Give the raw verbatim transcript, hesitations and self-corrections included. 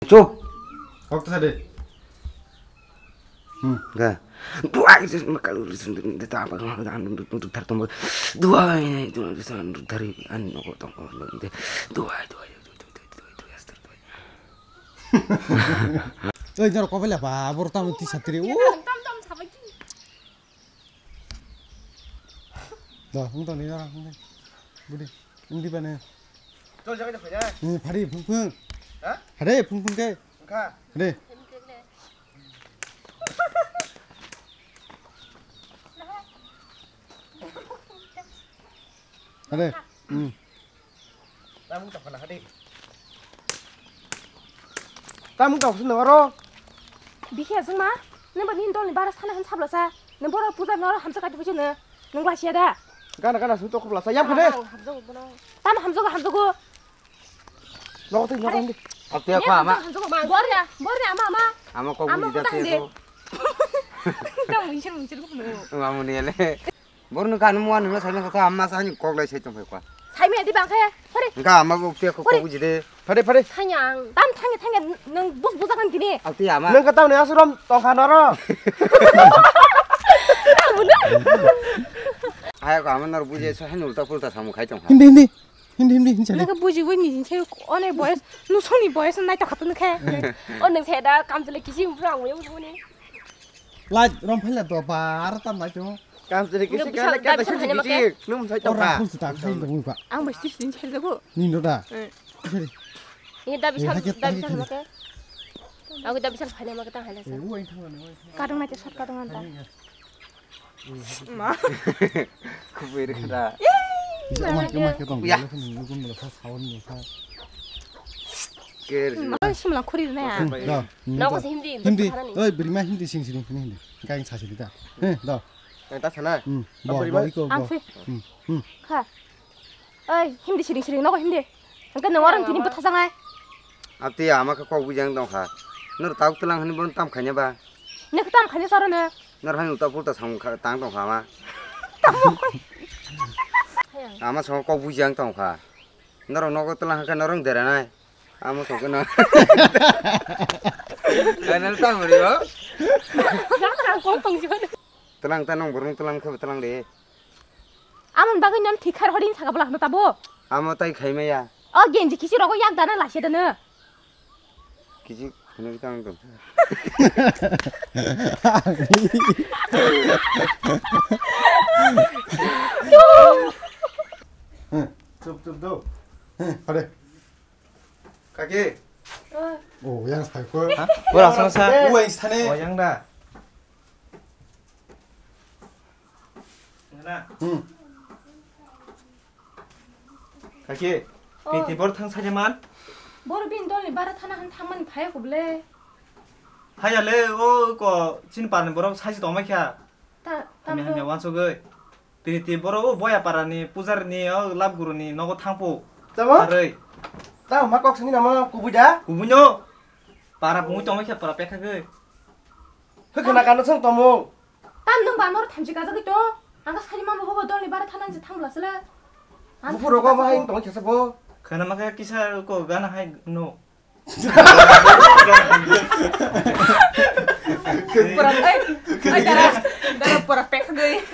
Chup. Kok ta de. Hmm, ga. Duai, makalu, ta apa, thar tong. Duai, thar an no tong. Duai, duai, duai, duai, duai, duai, duai, duai. Oi, jor ko bela ba, bor tam ti satri. Tam tam sabai ki. Da, hung tong ni da, hung tong. Budi, hung di bane. Chol jaga jaga ya. Ni phari phung phung. Ha? Phari phung phung ke. Kha. Phari. Phari. Hmm. Tamung tokha na hadi. Tamung tokha sini oro. Bikhe asung ma, nang ba nini dolni bara sana han sabla sa, nang boro puja noro hamsa kati puja nang, nang ba sia da. Gana gana sung tokha bla sa, yang phane. Tamo hamsa ko hamsa ko. Nogo tei nogo hindi. Abte ko ama. Borya, borya ama ama. Ama kok buji da te ko. Tamo insin insin ko. Ama muni ele. Borno kanu muan nungno saimang kha, amma sa hani kok lai sai tong phai kwa. Saimaya di bang khe, phari. Engka amma bo pia kok buji de. Phari, phari. Thanya ang, tam thanya, thanya, nung bus bus akan tini. Abte ama. Nung kata ni asuram tong kha noro. Hai ko ama nor buji sa hani ulta pulta samu khai tong kha. Hindi, hindi. Hindi, hindi, hindi. Nung buji buji ni sai one boyes, nung soni boyes nai ta khatun khe. O nung sai da kam jele kisi mphra ang yang soni. Lai rom phaila do bar tam lai to. Kam sini kisi kala kata sini kisi nung sai tong kha. Ora khul ta khai dong ba. Ang bai stis din chher jago. Ni no da. Sari. Ini da bisa da bisa make. Aku da bisa phane make ta hala sa. Kadang nai te sat kadang anta. Ma. Kubui rikha da. Ama ke ma ke tong. Ya. Ni gun bela sa sawan ni sa. Ker. Ma simla khuri na. Da. Nogo hindi. Hindi. Oi, beri ma hindi sing sini hindi. Kain sa sini da. He, da. Yang ta sana. Hmm. Bo, bo, iko, bo. Ang sui. Hmm. Hmm. Kha. Oi, hindi siring siring nogo hindi. Angke nang orang tini bwtha sangai. Abte ama khe kok bujang tong kha. Nor tau tlang hani bon tam khanya ba. Nek tam khanya saro ne. Nor hani uta pulta sam kha tang tong kha ma. Ama song kok bujang tong kha. Nor nogo tlang kha norong dera nai. Amo sokeno. Kanal ta muri o. Telang ta nong borong telang khe telang de. Amon bagwi non thikhar hodin saka bwlak no tabo. Amo tai khaimaya. O genji kisi rogo yak dana lase dana. Kisi khunui tang dong. Chup chup do. Hade. Kaki. Oh, yang sai ko. Ora song sa. Uai sane. Oh, yang da. Ngana. Hmm. Kaki. Piti bor thang saja man. Bor bin dol ni bara thana han thang man phai ko ble. Phai ya le o ko chin par ni borok sai tong ma kya. Ta, ta. Hamya hamya wansugwi. Tini ti boro o boya para ni pujar ni o lab guru ni nogo thangpo. Tamo? Aroi. Ta ma kok sini nama kubui da? Kubui no. Para bungui tongma khe para pekha gwi. Hwkhana kano song tomo. Tam nung ba nor thamchi kajagwi to. Ang ka sari mama hobo dol ni bara thanan je thang bla sele. Bupuro go ma hai tong khe sabo. Khana ma khe kisa ko gana hai no. Pura, ai, ai, dara, dara pura pek doi.